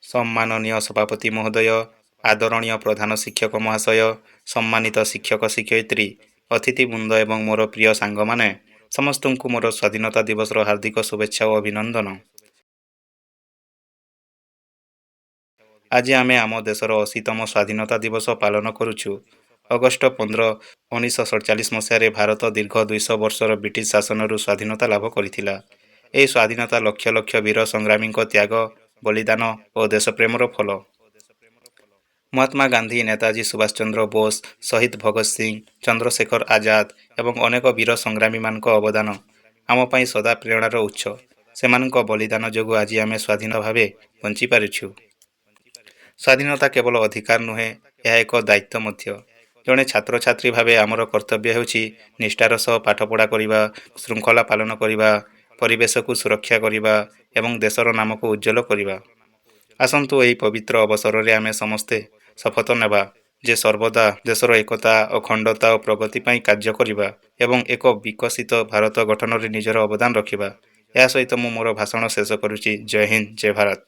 ସମ୍ମାନନୀୟ ସଭାପତି ମହୋଦୟ, ଆଦରଣୀୟ ପ୍ରଧାନ ଶିକ୍ଷକ ମହାଶୟ, ସମ୍ମାନିତ ଶିକ୍ଷକ ଶିକ୍ଷୟିତ୍ରୀ, ଅତିଥିବୃନ୍ଦ ଏବଂ ମୋର ପ୍ରିୟ ସାଙ୍ଗମାନେ, ସମସ୍ତଙ୍କୁ ମୋର ସ୍ୱାଧୀନତା ଦିବସର ହାର୍ଦ୍ଦିକ ଶୁଭେଚ୍ଛା ଓ ଅଭିନନ୍ଦନ। ଆଜି ଆମେ ଆମ ଦେଶର 80ତମ ସ୍ୱାଧୀନତା ଦିବସ ପାଳନ କରୁଛୁ। ଅଗଷ୍ଟ 15, 1947 ମସିହାରେ ଭାରତ ଦୀର୍ଘ 200 ବର୍ଷର ବ୍ରିଟିଶ ଶାସନରୁ ସ୍ୱାଧୀନତା ଲାଭ କରିଥିଲା। ଏହି ସ୍ୱାଧୀନତା ଲକ୍ଷ ଲକ୍ଷ ବୀର ସଂଗ୍ରାମୀଙ୍କ ତ୍ୟାଗ, ବଳିଦାନ ଓ ଦେଶପ୍ରେମର ଫଳ। ମହାତ୍ମା ଗାନ୍ଧୀ, ନେତାଜୀ ସୁଭାଷ ଚନ୍ଦ୍ର ବୋଷ, ଶହୀଦ ଭଗତ ସିଂ, ଚନ୍ଦ୍ରଶେଖର ଆଜାଦ ଏବଂ ଅନେକ ବୀର ସଂଗ୍ରାମୀମାନଙ୍କ ଅବଦାନ ଆମ ପାଇଁ ସଦା ପ୍ରେରଣାର ଉତ୍ସ। ସେମାନଙ୍କ ବଳିଦାନ ଯୋଗୁଁ ଆଜି ଆମେ ସ୍ୱାଧୀନ ଭାବେ ବଞ୍ଚିପାରୁଛୁ। ସ୍ୱାଧୀନତା କେବଳ ଅଧିକାର ନୁହେଁ, ଏହା ଏକ ଦାୟିତ୍ୱ ମଧ୍ୟ। ଜଣେ ଛାତ୍ରଛାତ୍ରୀ ଭାବେ ଆମର କର୍ତ୍ତବ୍ୟ ହେଉଛି ନିଷ୍ଠାର ସହ ପାଠପଢ଼ା କରିବା, ଶୃଙ୍ଖଳା ପାଳନ କରିବା, ପରିବେଶକୁ ସୁରକ୍ଷା କରିବା ଏବଂ ଦେଶର ନାମକୁ ଉଜ୍ଜ୍ୱଳ କରିବା। ଆସନ୍ତୁ, ଏହି ପବିତ୍ର ଅବସରରେ ଆମେ ସମସ୍ତେ ଶପଥ ନେବା ଯେ ସର୍ବଦା ଦେଶର ଏକତା, ଅଖଣ୍ଡତା ଓ ପ୍ରଗତି ପାଇଁ କାର୍ଯ୍ୟ କରିବା ଏବଂ ଏକ ବିକଶିତ ଭାରତ ଗଠନରେ ନିଜର ଅବଦାନ ରଖିବା। ଏହା ସହିତ ମୁଁ ମୋର ଭାଷଣ ଶେଷ କରୁଛି। ଜୟ ହିନ୍ଦ, ଜୟ ଭାରତ।